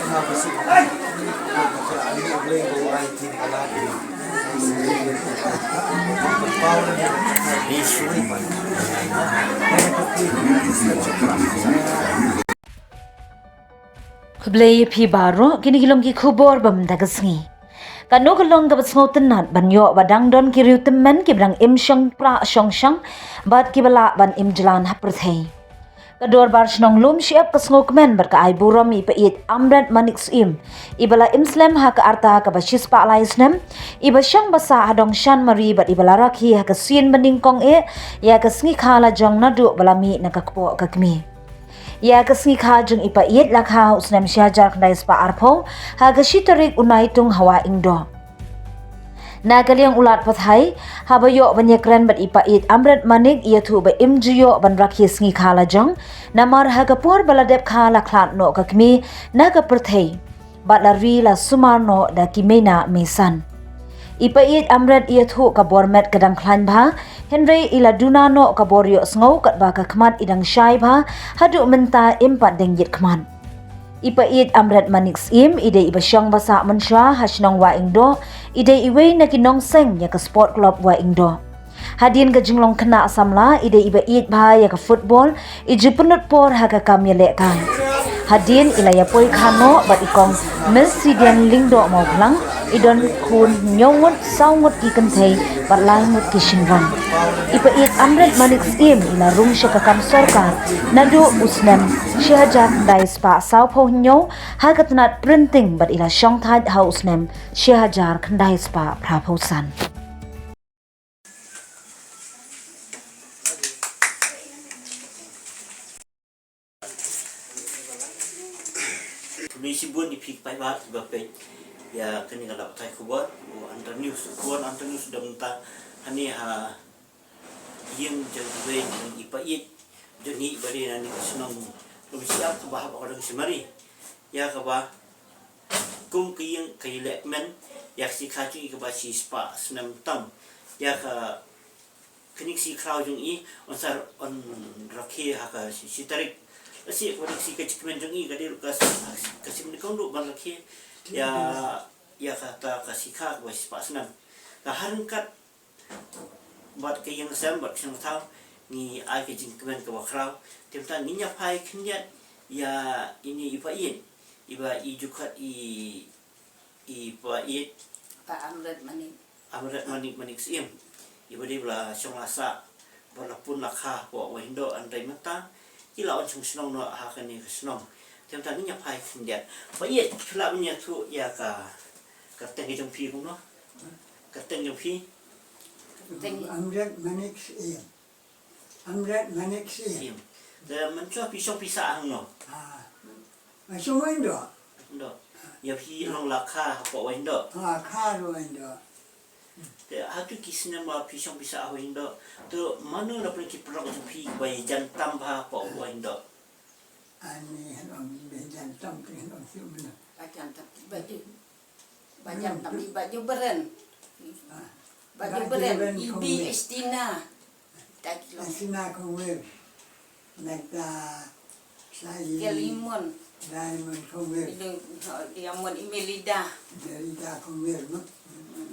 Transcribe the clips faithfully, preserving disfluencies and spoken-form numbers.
Khublei ïa phi baroh, kine ki long ki khubor ba mynta ka sngi. Kano ka long kaba sngewtynnat ban ïoh ba dang don ki riew tymmen kiba dang im shong prah shong shang bad kiba lah ban im jlan ha pyrthei. Ka Dorbar Shnong Lumshyiap ka sngewkmen bad ka ai burom ïa i Paieit Amrit Manik Syiem, iba la im slem ha ka rta kaba shispah lai snem, iba shong ba sah ha Dongshan Mari bad iba la rakhe ha ka sien ba nyngkong eh ïa ka sngi kha lajong naduh ba la mih na ka kpoh ka kmie. Ïa ka sngi kha jong i Paieit la kha ha u snem shi hajar khyndai spah arphew ha ka shi tarik u Naitung ha Wah Iingdoh. Na ka liang u Lat Pathai, haba ïoh ban ïakren bad i Paieit Amrit Manik, i ïathuh ba im ju ïoh ban rakhe sngi kha lajong, namar ha ka por ba la dep kha la khlad noh ka kmie na ka pyrthei bad la ri la sumar noh da ki meina meisan. I Paieit Amrit i ïathuh ka bor met ka dang khlaiñ bha, hynrei i la duna noh ka bor ïohsngew katba ka khmat i dang shai bha, haduh mynta im pat deng ïit khmat. I Paieit Amrit Manik Syiem i dei iba shong ba sah mynshuwa ha shnong Wah Iingdoh, i dei iwei na ki nongseng ïa ka Sport Club Wah Iingdoh. Hadien ka jinglong khynnah samla, i dei iba ïeit bha ïa ka football, i ju pynlut por ha ka kam ïalehkai. Hadien i la ïapoi kha noh bad i Kong Milsidian Lyngdoh Mawphlang, i don khun hynñiew ngut, saw ngut ki kynthei bad lai ngut ki shynrang. I Paieit Amrit Manik Syiem i la rung sha ka kam sorkar naduh u snem shi hajar khyndai spah sawphew hynñiew ha ka tnat printing bad i la shong thait ha u snem shi hajar khyndai spah phraphew san. Khublei shibun ïa phi ki paidbah kiba peit ïa kane ka lad pathai khubor u Anta News. Khubor Anta News da mynta hangne ha ïing jong iwei na i Paieit jong ngi iba dei na kane ka shnong Lumshyiap kaba hap ha Dongshan Mari. Ïa kaba kum ka ïing ka ïalehkmen ïa ka sngi kha jong i kaba shispah snem tam. Ïa ka kane ka sngi khraw jong i yn sa rakhe ha ka shi, shi tarik. Lashai kaba dei ka sngi ka jingkmen jong i ka dei ruh ka, ka sngi nyngkong ruh ban rakhe ïa, ïa kata ka sngi kha kaba shispah snem. Ka ha ryngkat bad ka ïing ka sem bad ka shnong ka thaw ngi ai ka jingkmen kaba khraw. Te mynta ngin ïa phai khyndiat ïa ine i Paieit iba i ju khot i, i Paieit Pa Amrit Manik. Amrit Manik, Manik Syiem. Iba dei ba la shong la sah bad la pun la kha hapoh Wah Iingdoh, hynrei mynta ki la wan shong shnong noh ha kane ka shnong. Te mynta ngin ïa phai khyndiat. Paieit, phi lah ban ïathuh ïa ka, ka kyrteng ka jong phi kumno? Ka kyrteng jong phi? Kyrteng Amrit Manik Syiem. Amrit Manik Syiem. Syiem. Te mynshuwa phi shong phi sah hangno? Ah. Nga shong Wah Iingdoh. Iingdoh. Ïa phi long la kha hapoh Wah Iingdoh. Ah, kha hapoh Wah Iingdoh. Te hato ki snem ba phi shong phi sah ha Wah Iingdoh, te mano na pdeng ki paralok jong phi ba ïajan tam bha hapoh Wah Iingdoh? Ani, hynrei ba ïajan tam te hynrei shu mano. Ba jan tam ba ju, ba jan tam ba ju beren. Ah. Ba ju beren, Ibi Estina. Estina Khongwir. Nangta sa i Kelimon. Kelimon Khongwir. Ilu, Diamond Imelida. Imelida Khongwir, no? Hmm.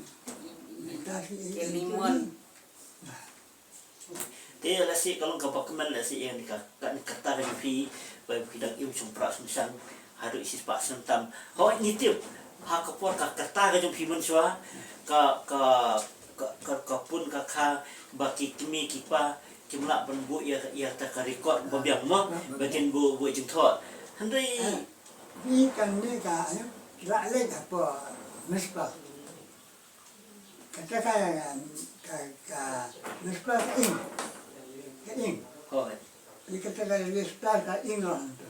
Nangta si i Kelimon. Te lashai ka long kaba kmen lashai ïa ka, ka, ka kyrta ka jong phi ba phi dang im shong prah shong shang haduh shispah snem tam. Hooid ngi tip ha ka por ka kyrta ka jong phi mynshuwa ka, ka, ka, ka, ka pun ka kha ba ki kmie ki kpa kim lah ban buh ïa, ïa kata ka record ba biang mo ba kin buh, buh jingthoh. Hynrei phi kane ka, eh, la leh ka por mynshuwa. Kata ka, ka, ka, ka, ka ing. Ka ing. Hooid. Ïa kata ka, ka ing lang tu.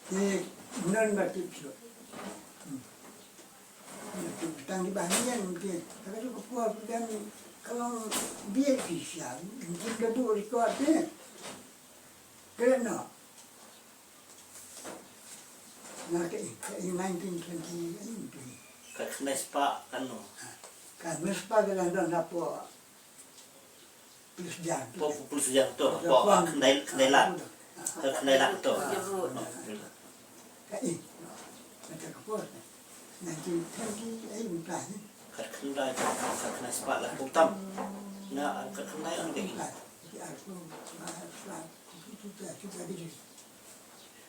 Ki non ba tip shuh. Hmm. Tang di bah nian ki. Kata tu ka por pdeng ka long biar ki sha. Ki da buh record ni. Kena. Nga ka ing, ka ing nineteen twenty, ka ing tu. Ka khyndai spah kano? Ka khyndai spah ka la don hapoh Police Jan tu. Hapoh Police Jan tu, hapoh khyndai, khyndai lak. Ka khyndai lak tu. Ka ing. Kata ka por. Nineteen thirty eight mynta hi. Khatkhyndai, khatkhyndai spah laiphew tam. Na, khatkhyndai on ka ing. Khatkhyndai, khatkhyndai spah.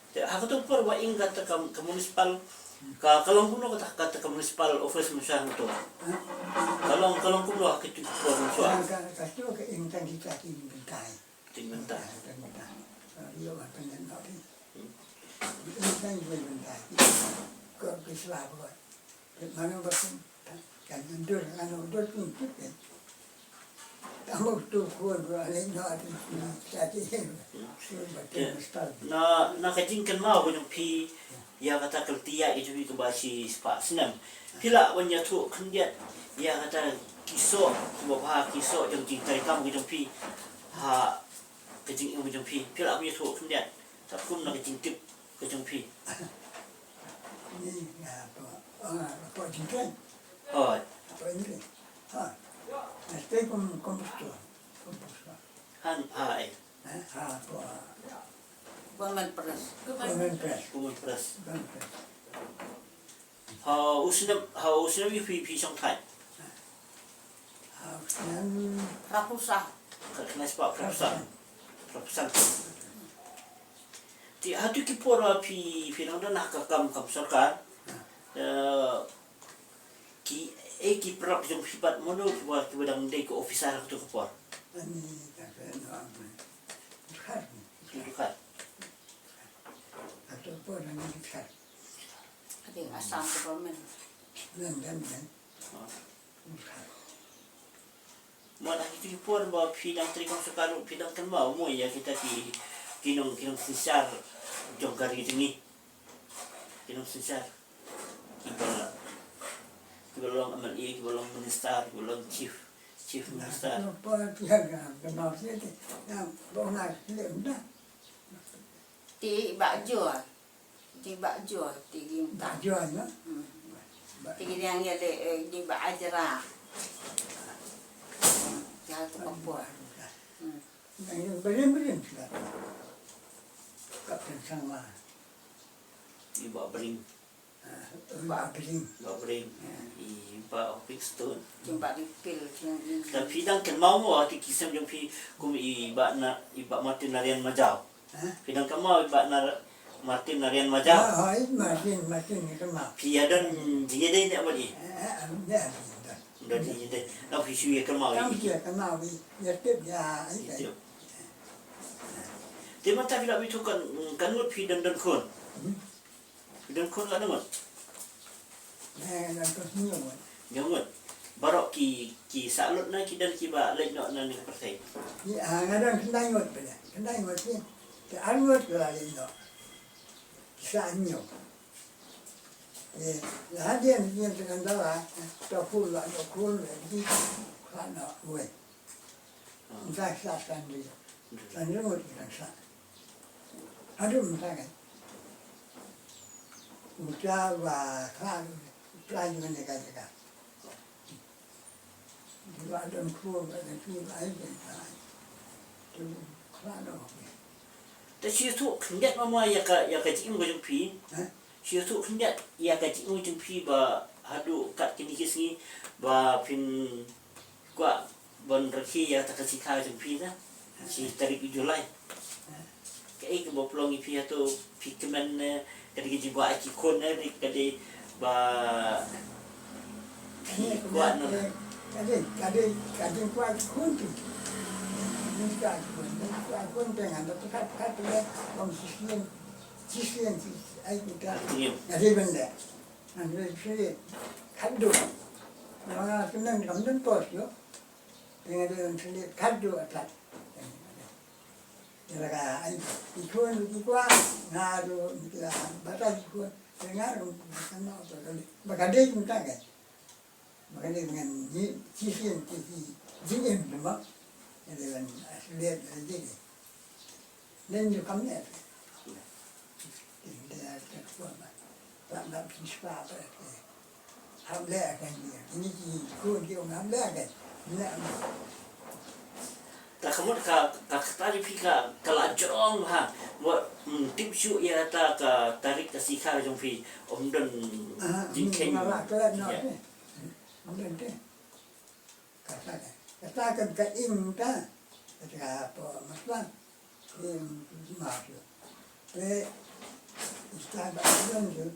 Te ha kato ka por ba ing kata ka, ka municipal, ka, ka long kumno kata, kata ka municipal office mynshwa hangto? Ka long, ka long kumno ha kito ki por mynshwa? Ka, ka, kato ka ing tang kita ki bynta. Ki bynta. Ki bynta. Ïoh ba pynlong ba phi. Ing tang ki bynta. Ka, ka sla ba. Mano ba kum, kan dur, ano dur kum tu ke. Tamo tu ko dur ale no ati sa ti. Sur ba te stal. Na, na ka jingkynmaw ka jong phi ïa kata ka lynti ïaid ka jong phi kaba shispah snem. Phi lah ban ïathuh khyndiat ïa kata ki soh kiba bha, ki soh jong jingtrei kam ka jong phi. Ha ka jingim ka jong phi. Phi lah ban ïathuh khyndiat. Katkum na ka jingtip ka jong phi. Ni, ah, hapoh, ah, hapoh jingkren. Hooid. Hapoh jingkren. Ha. Nga stay kum, kum pastor. Kum pastor. Han, ha, eh. Eh, ha, hapoh, ah, Women Press. Women Press. Women Press. Women Press. Ha u snem, ha u snem ïa phi, phi shong thait? Ha u snem. Phra phew saw. Ka khyndai spah phra phew saw. Phra phew saw. Te ha tu ki por ba phi, phi dang don ha ka kam, kam sorkar. Eh, ki, eh, ki paralok jong phi pat mano kiba, kiba dang dei ki officer ha tu ka por? Ani, ka, ka, no, Dkhar. Dkhar. Ha tu ka por ani Dkhar. Ka dei Assam government. London, eh. Oh. Mo, ha kito ki por ba phi dang trei kam sorkar ruh phi dang kynmaw mo ïa kita ki, ki nong, ki nongsynshar jong ka ri jong ngi. Ki nongsynshar. Kiba, kiba long M L A, kiba long minister, kiba long chief, chief minister. Por phi dang kynmaw shisha te. Ïa, ba nga khlem da. Te Bah Jor. Ding Bah Jor, ding Bah Jor, no? Hmm. Ding yang ya le, eh, ding Bah Ajra. Hmm. Ya tu kapur. Hmm. Yang berim-berim sila. Kapten Sangma. Ding Bah Bring. Ah, Bah Bring. Bah Bring. Hmm. I Bah Hoping Stone. Ding Bah Ripil, ding, ding. Tapi dang kynmaw mo, ati kisem jong phi kum i Bah na, i Bah Martin Narian Majau. Ha? Phi dang kynmaw i Bah Nar-, Martin Narian Majau? Ah, hooid, Martin, Martin, nga kynmaw. Phi ïa don jingïadei ne em bad i? Eh, eh, em, ïa, ïa, don. Don jingïadei. Nang phi shu ïa kynmaw i? Tang phi ïa kynmaw i, ïa tip ïa, ai, ai. Tip. Te mynta phi la mih tu kan, kan ngut phi don don khun? Hmm. Phi don khun katno ngut? Eh, nga don khun hynñiew ngut. Hynñiew ngut. Baroh ki, ki sah lut ne ki don kiba leit noh na ne ka pyrthei? Ki, ah, nga don khyndai ngut phi, khyndai ngut phi. Te ar ngut ki la leit noh. Ki sah hynñiew. Eh, la hadien, hadien te kan da la, to khun la, to khun la, ki khlad noh wei. Mynta ki sah san ri. San ri ngut ki dang sah. Haduh mynta ka. Uta uba khlad u pla ïa kane ka jaka. Uba don khun, uba don khun, ai, ai, ai. Tu khlad u. Te shu ïathuh khyndiat ma, ma ïa ka, ïa ka jingim ka jong phi. Hah? Shu ïathuh khyndiat ïa ka jingim ka jong phi ba haduh kat kine ki sngi ba phin kwah ban rakhe ïa kata ka jingkha jong phi na shi tarik u July. Kaei kaba pynlong ïa phi hato phi kmen ne ka dei ka jingkwah ki khun ne ka dei ba phi kwah na. Ka dei, ka dei ka jingkwah ki khun tu. Jingkwah ki khun, jingkwah ki khun te ngan da pynkat, pynkat pynkat long shisien, shisien, ai pynkat. Ka dei ban da. Ngan ri phi khadduh. Nga kynnoh kam don post ïoh. Te nga dei ban phi khadduh atat. Ïa la ka ai ki khun ki kwah nga ruh ki la batai ki khun. Te nga ruh ba ka noh ba ka dei, ba ka dei kumta ka. Ba ka dei ngan ïa shisien ki, ki jingim te mo. Nga dei ban, ah, shu leh ba ka dei. Nen ju kam leh. Ynda ka kwah ba, ba ngam shispah ba te. Hap leh ka ni, kine ki khun ki ong hap leh ka ni. Leh. Ta ka mut ka, ka kata jong phi ka, ka la jrong ha. Wat, mm, tip shuh ïa ta ka tarik ka sikhar jong phi. Ym don jingkheiñ. Nga la klet noh te. Ym don te. Kata ka, kata ka, ka ing ta. Kata ka po masla. Ing ma shuh. Te, ista ba don shuh.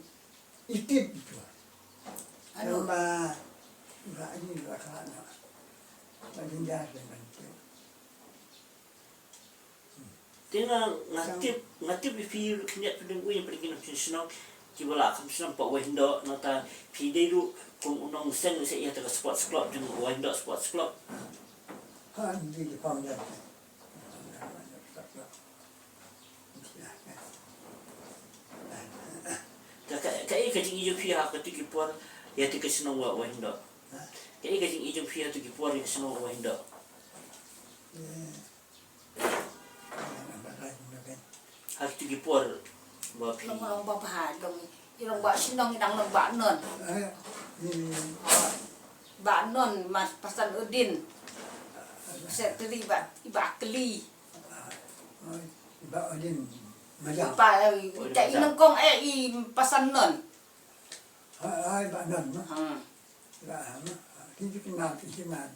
Itip itu. Ano? Ba, ba ini ba ka na. Ba ini dah dengan itu. Te nga, nga tip, nga tip ïa phi ruh khyndiat phi dang uwei na pdeng ki nongshong shnong kiba la kham shnong pat Wahyndoh, nangta phi dei ruh kum u nongseng sha ïa kata ka sports club jong Wahyndoh Sports Club. Ha, di di pam dah. Ka, ka, kaei ka jingïeit jong phi ha katu ki por ïa katu ka shnong Wa, Wahyndoh? Kaei ka jingïeit jong phi ha katu ki por ïa ka shnong Wahyndoh? Ha katu ki por ba phi. Long, long ba bha, long, i long ba shnong, i dang long ba non. Ba non, ma Pasan Udin. Secretary ba, i ba Kli. Ba Udin, Majang. Ba, eh, i ta i nongkong, eh, i Pasan non. Ai, ba non, no? Hmm. Ba, ha, ki ji kenal, ki ji kenal.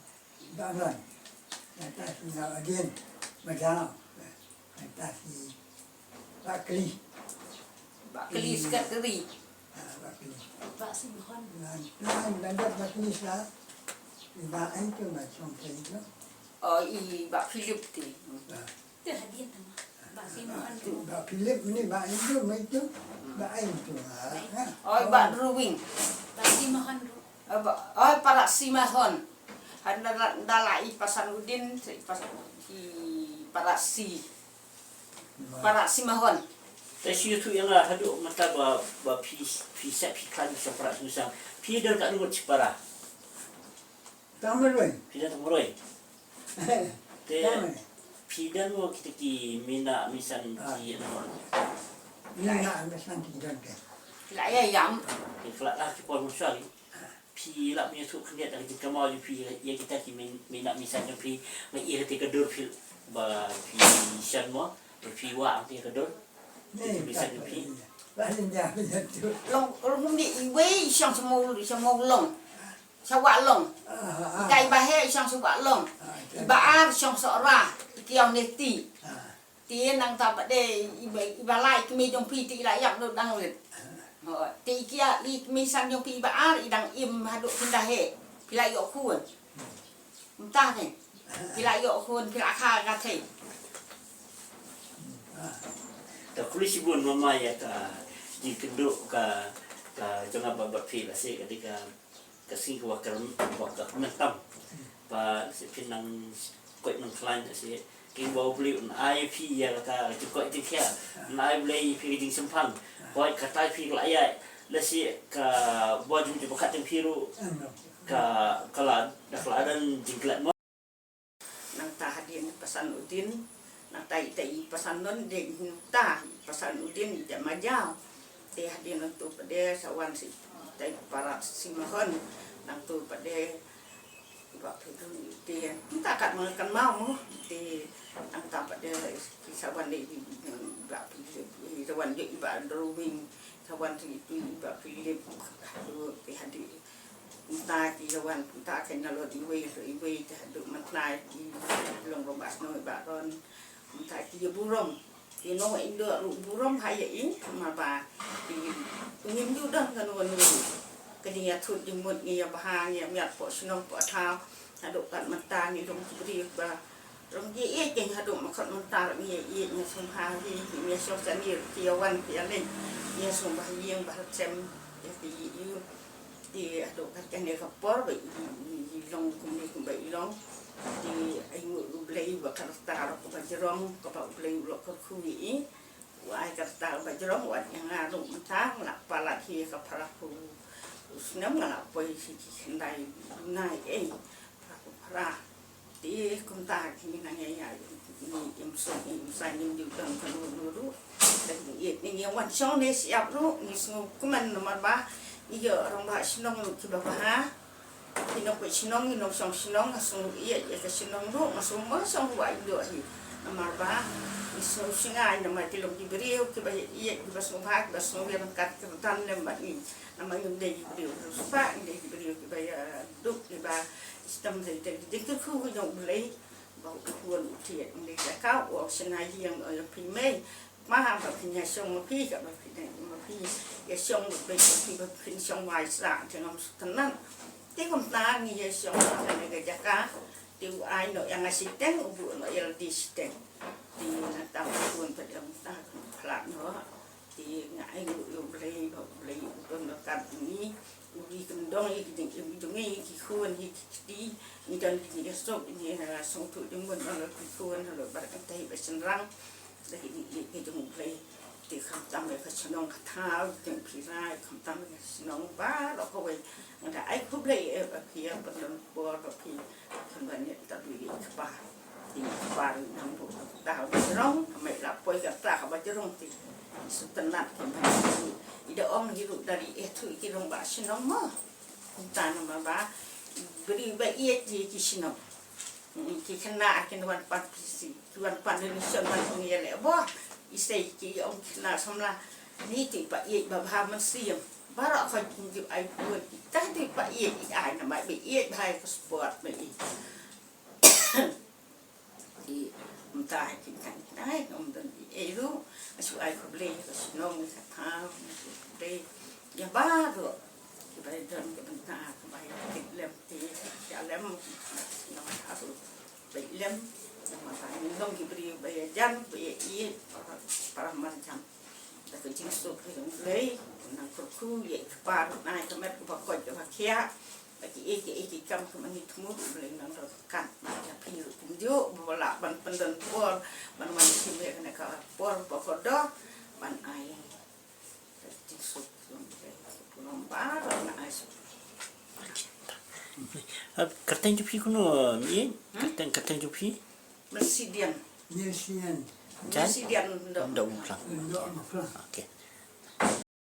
Ba non. Nangta si Nau Adin, Majang. Nangta si Ba Kli. Ba Kli, hmm, secretary. Ha, Ba Kli. Ba Simhon. Nan, nan, nan, Ba Kli sa. Ba ai tu, Ba Song Kli tu. Oh, i Ba Philip ti. Ha. Te hadien tama. Ba Simon tu. Ba Philip ni, ba itu, ba itu. Ba itu. Ha. Oi, ba Drawing. Ba Simon tu. Oi, ba, oi, para Simon. Han dala, dala i Pasan Udin, i Pasan, i para si. Para Simon. Te shu ïathuh ïa nga haduh mynta ba, ba phi, phi sep phi khlaiñ sha para Simon. Phi don katno ngut shi para? Tang Marwei. Phi don tang Marwei. Te phi don mo kita ki mina misan ki ano? Mina misan ki don ke. La ïa ïam. Ki khlad lah ki por musa ki. Phi lah mynta suk khyndiat da ki kamau jong phi ïa kita ki min-, mina misan jong phi. Nga ïa kita ka dur phi ba phi shan mo. Phi wah ang phi ka dur. Phi bisa phi. Long, long ni iwei i shong sha Maw, sha Mawlong. Sha Wahlong. Ka i ba heh i shong sha Wahlong. I ba ar i shong sha Sohra. I kiaw ne ti. Ti nangta pat de i ba, i ba lai kmie jong phi ti i la ïap lut dang lit. Ti i kia i kmie san jong phi i ba ar i dang im haduh pynda heh. Phi la ïoh khun. Mynta te. Phi la ïoh khun, phi la kha ka thei. Ta khuli shibun mama ïa ka jingkynduh ka, ka jong nga bad phi la seh ka dei ka, ka sngi ka wa kyrmen, wa ka kyrmen tam. Ba seh phin nang koit nang khlaiñ seh. King ba U Blei un ai phi ïa ka, ka jingkoit jingkhiah. Un ai Blei phi ka jingsngewbha. Koit ka tai phi ka la ïa. Lehse ka bor jong jong ba khat jong phi ruh. Ka, ka la, da ka la don jingklet mo. Nangta hadien Pasan Udin, nangta ita i Pasan non de nangta i Pasan Udin ita Majaw. Te hadien nangtu pade sawan si ita i para Simahon, nangtu pade ba pidun ite nangta kat mengakan mau mo. Te nangta pade ki sawan de ba sawan de ba drawing, sawan si itu ba Philip. Aduh, te hadien Mynta ki wan, mynta ki nalor iwei, iwei te haduh mynta ki long ba snoh ba ron. Mynta ki ïa burom. Ki nong indo ruh burom ha ïa i, ma ba ki ngim ju don kano kano ruh. Ka jingïathut jingmut ngi ïa bha, ngi ïa miat poh shnong poh thaw. Haduh kat mynta ngi long ki briew ba Rong ki ïeit ki haduh ma khot mynta ngi ïeit ngi sngewbha hi, ngi sngewbha ni ki ïa wan ki ïa leit. Ngi sngewbha ïing bha sem ïa ki ïeit ïu. Te haduh kat kane ka por ba i, i, i long kumne kumba i long. Te ai nguh U Blei ba ka rta ruh kaba jrong kaba U Blei u la kyrkhu ïa i. U ai ka rta kaba jrong wat ïa nga ruh mynta nga la palat hi ka phra phew snem nga la poi sha ki khyndai duna ei. Phra phew phra. Te kumta ki ngi nang ïa ïa ngi im suk ngi im sa ngi ju don kano kano ruh. Te ngi ïeit ngi wan shong ne shyiap ruh ngi sngewkmen namar ba ngi ïoh rangbah shnong ruh kiba bha. Ki nongpeit shnong, ki nongshong shnong, nga sngew ïeit ïa ka shnong ruh, nga sngew, nga sngew wai ïa hi. Namar ba ngi sngew sngewsih namar ki long ki briew kiba ïeit, kiba sngewbha, kiba sngew ïa ryngkat kyrdan lem bad ngi. Namar ngim dei ki briew riewspah, ngi dei ki briew kiba ïaduk, kiba sdang dei dei dei kyrkhu ki jong U Blei. Ba u khun u thied ngi ïa ka, u ong shynna ïing, u ong ïa phi mei. Ma ba phin ïa shong ma phi, ka ba phin ïa ma phi ïa shong ma phi, ba phin shong wai sla te ngam sngewtynnat. Te kumta ngi ïa shong ha kane ka jaka. Te u ai noh ïa nga shiteng, u buh noh ïa lade shiteng. Te nangta u khun pat ïa kumta ka phlak noh. Te nga ai nguh ïa U Blei ba U Blei u don ryngkat bad ngi. U ri kyndong ïa ki jingim jong ngi, ki khun, ïa ki kti, ngi don ki jingïasuk, ngi, eh, sngewthuh jingmut na ki khun, halor ba kynthei ba shynrang. Da ki jingïeit ki jong U Blei. Te khamtam ïa ka shnong ka thaw, ki jingpyrai, khamtam ïa ka shnong baroh kawei. Nga da ai khublei ïa phi ïa pynlong por ba phi Kynban ïa ta dei ïa i kpa. Te i kpa ruh nang ruh ta dei jrong, ka mei la poi ka ta kaba jrong te. Sngewtynnat kynban ïa i da ong hi ruh da dei eh thu ki rong ba shnong mo. Kumta namar ba briew ba ïeit ïa ki shnong. Mm, ki khynnah kin wan pan pisi, ki wan pan donation wan ong ïa leh bo. I sei ki ong khynnah samla. Ni te pa ïeit ba bha mynsiem. Baroh ka jingïeit ai bun. Ta te pa ïeit i ai namar ba ïeit ba ïa ka sport ba i. Te mynta ki kan ai ngam don ei ruh, nga shu ai khublei ka shnong ka thaw, nga shu khublei ïa baroh kiba don ka bynta kaba ïa kit lem te ïa lem, nga shu ai khublei lem. Namar ba ngi long ki briew ba ïa jan ba ïa ïeit para, para marjan. Da ka jingsuk ka jong U Blei, nang kyrkhu ïa i kpa ruh na ka met kaba koit kaba khiah. Ba kiei kiei ki kam ki mani thmu U Blei nang ryngkat bad ïa phi ruh kumjuh ba lah ban pyndon por ban wan shim ïa kane ka por ba kordor ban ai ka jingsuk jong U Blei. Kumba ba na ai suk. Ah, kyrteng jong phi kumno, eh? Hmm? Kyrteng, kyrteng jong phi? Mersidian. Mersidian. Jan? Mersidian Ndo. Ndo Maplang. Ndo Maplang. Okay.